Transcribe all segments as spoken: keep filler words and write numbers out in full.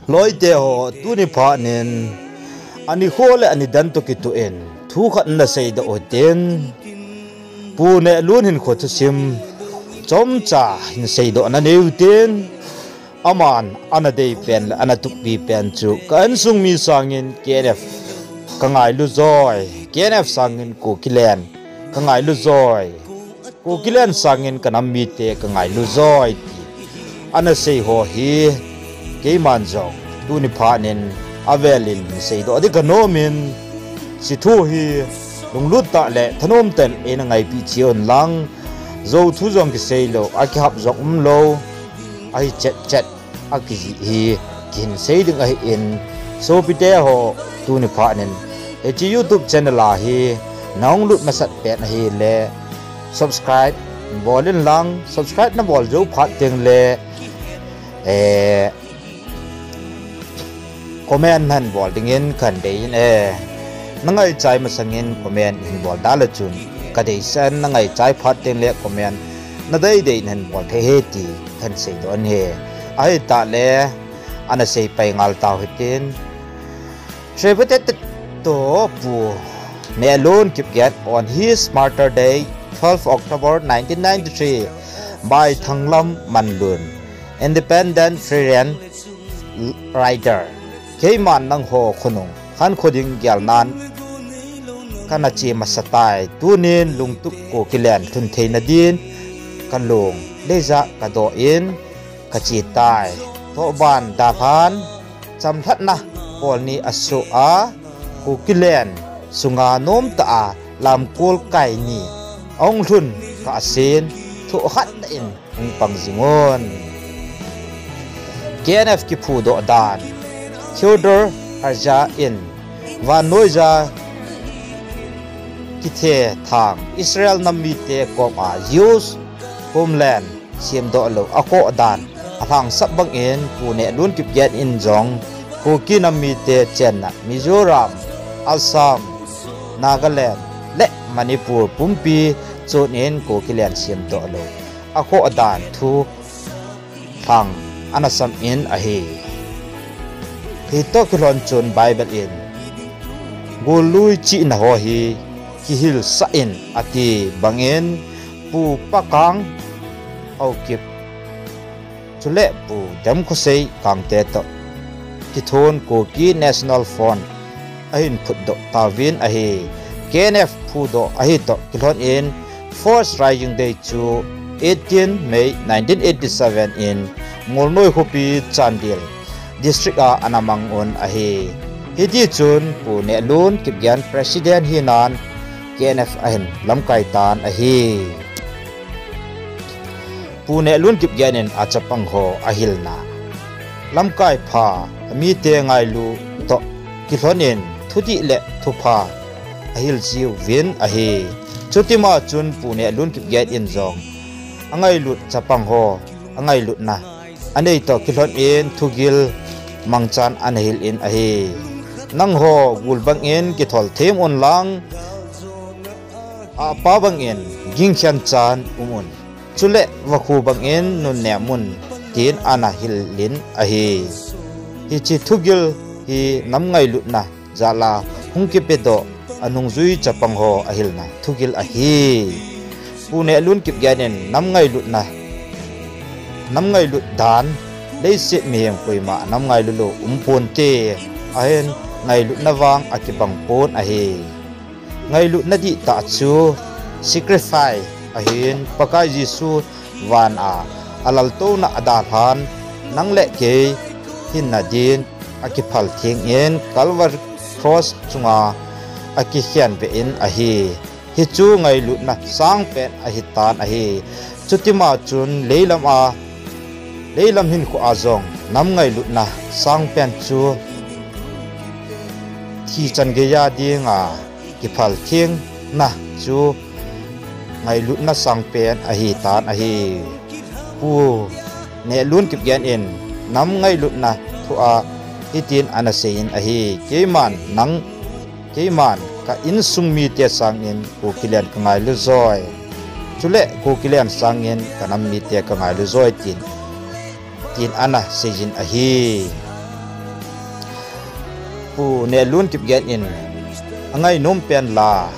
Loite ho, tuni phat nin ani kho le ani dan toh kitoh in thu khat nasei doh u hitin, Pu Nehlun hinkho thusim chomcha hinsei doh nanei u hitin, aman ana dei pen le ana tupi pen chu ka insung mi sangin K N F ka ngailu joi, K N F sangin Kukiland ka ngailu joi, Kukiland sangin ka nam mite ka ngailu joi ti ana sei ho hi keiman jong tuni phat nin avel in sei doh ding ka nom in, hiche thu hi lunglut tah le thanom tah in eina ngaipi cheh un lang, jou thu jong kisei lou, akihap jong um lou, ahi chet chet akijih hi kihin sei ding ahin, sopite ho, tuni phat nin hiche YouTube channel a hi nahung lut masat pen ahile subscribe bol in lang, subscribe nabol jou phat teng le, eh, comment nahin bol dingin kahin dei in e. Nangaichai masangin comment hin bol da le chun kadeisah in, nangaichai phat teng le comment nadei dei in hin bol thei ahi ti kahin sei doh ahi. Ahitah le ana sei pai ngal tau hitin. Tribute to Pu Nehlun Kipgen on his martyr day, twelve October nineteen ninety-three, by Thanglam Manlun, independent freelance writer. Keiman nangho khonung khankho ding gelnan kana che masa tai. Tunin lungtup Kukiland lhun theina din ka lung le ja ka doh in ka che tai. Tohban dalhan chamlhatna kolni asoh a, Kukiland sunga nomtah a lamkol kai ni ahung lhun kah ahin, thohhat tah in hung pang jing un. K N F kiphudoh dan. Theodor Herzl in vannoija kithethang Israel nam mite koma Jews homeland semdoh lou akhoh dan alhangsap bangin Pu Nehlun Kipgen in jong Kuki nam mite chenna Mizoram, Assam, Nagaland le Manipur pumpi chon in Kukiland semdoh lou akhoh dan thu lhang ana sam in ahi. Hitoh kilhon chun Bible in, "Gollui chihna ho hi kihilsah in," ati bangin Pu Pakang Haokip chule Pu Demkhosei Gangte toh kithon Kuki National Front ahin phutdoh tauvin ahi. K N F phudoh ahi toh kilhon in First Rising Day chu eighteen May nineteen eighty-seven in Molnoi khopi, Chandel District a ana mang un ahi. Hiti chun Pu Nehlun Kipgen President hinan K N F ahin lamkai tan ahi. Pu Nehlun Kipgen in achapang ho ahilna, lamkai pha, amite ngailu toh kilhon in thudih le thupha ahil jiuvin ahi. Chutima chun Pu Nehlun Kipgen in jong angailut chapang ho angailutna anei toh kilhon in thugil mangchan ana hil in ahi. Nangho gul bangin kithol them un lang, apa bangin gingkhen chan um un. Chule vakhu bangin nunnem un, tin ana hil in ahi. Hiche thugil hi nam ngailutna jal a hung kipedoh a nungjui chapang ho ahilna thugil ahi. Pu Nehlun Kipgen in nam ngailutna, nam ngailut dan, leiset mihem koima nam ngailu lou um ponte, ahin ngailutna vang akibang pon ahi. Ngailutna dihtah chu sacrifice ahin, Pakai Jesu van a alaltouna adalhan nang le kei hinna din akiphal theng in Calvary Cross chunga akikhenbeh in ahi. Hichu ngailutna sangpen ahitan ahi. Chutima chun leilam a, leilam hinkho a jong nam ngailutna sangpen chu thi chan geiya dinga kiphal thengna chu ngailutna sangpen ahitan ahi. Pu Nehlun Kipgen in nam ngailutna thua hitin ana seiyin ahi. Keiman nang, keiman ka insung mite sangin Kukiland ka ngailu joi. Chule Kukiland sangin ka nam mite ka ngailu joi tin, tin ana seiyin ahi. Pu Nehlun Kipgen in angainom pen la,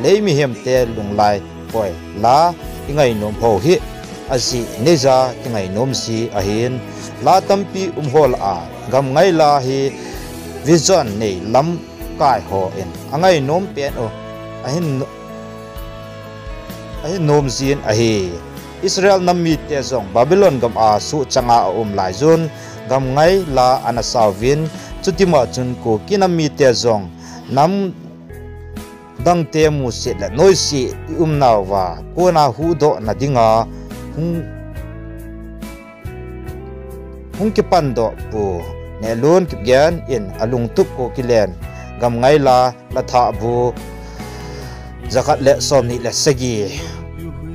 lei mihemte lunglai poi la, ingainom ho hi ajeh neija kingainom ji ahin, la tampi um ho lah a, gam ngai la hi vision nei lamkai ho in angainom pen u ahin ahin nom jin ahi. Israel nam mite jong Babylon gam a suhchang a aum lai jun, gam ngai la ana sauvin, chutima chun Kuki nam mite jong nam dangte musit le noise i umnauva kona huhdohna dinga hung, hung kipandoh Pu Nehlun Kipgen in alungtup Kukiland gam ngai la, la thahbu jakhat le somni le sagi,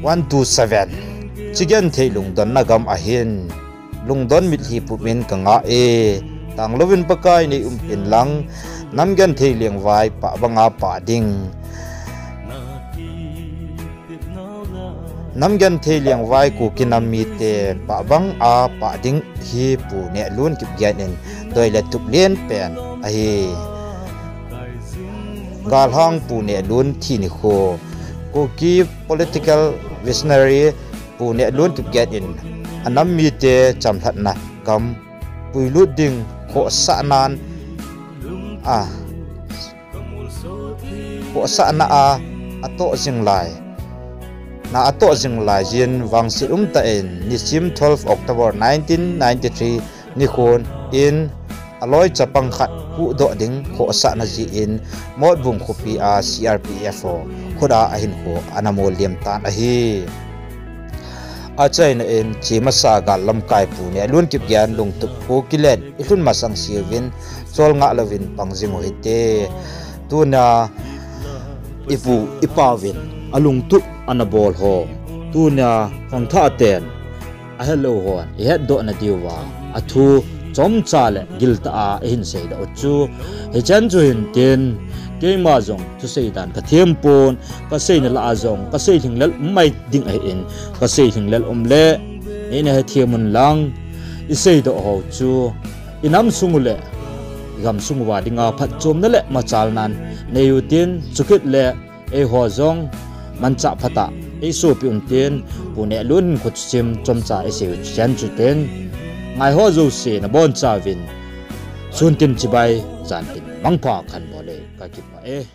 one two seven, chi genthei lungdonna gam ahin, lungdon mitlhi pumin kangah e. Tanglouvin Pakai neiumpin lang, nam genthei lengvai pah banga pah ding. Nam genthei lengvai Kuki nam mite pah banga pah ding hi Pu Nehlun Kipgen in doi le tup lenpen ahi. Galhang Pu Nehlun thi nikho, Kuki political visionary Pu Nehlun Kipgen in anam mite chamlhatna gam puilut ding khohsahnan a, khohsahna a, atoh jing lai, na atoh jing lai jin vangset umtah in nisim twelve October nineteen ninety-three nikhon in aloi chapang khat huhdoh ding khohsahna jeh in Motbung khopi a C R P F ho khut a ahinkho ana molliem tan ahi. Achaina in chemasa gal lamkai Pu Nehlun Kipgen lungtup Kukiland ilhun masang seuvin cholngah louvin pang jing uhite. Tunia ipu ipauvin alungtup ana bol ho, tunia khangthah ten ahetlou hon ihetdoh nadiuva athu chomcha le giltah a ihin seidoh u chu hichan chu hintin, keima jong thusei dan kathem pon, kaseina lah a jong kasei lhinglel um mai ding ahin, kasei lhinglel um le neina hethem un lang, iseidoh ho chu inam sung u le igam sung uva dinga phatchomna le machalnan neiutin, chukit le eiho jong manchah phatah eisopi untin, Pu Nehlun hinkho thusim chomcha iseiu chan chutin, ngaiho jouse nabonchauvin suntin chibai, jantin mangpha, khanbol e, kakipah e.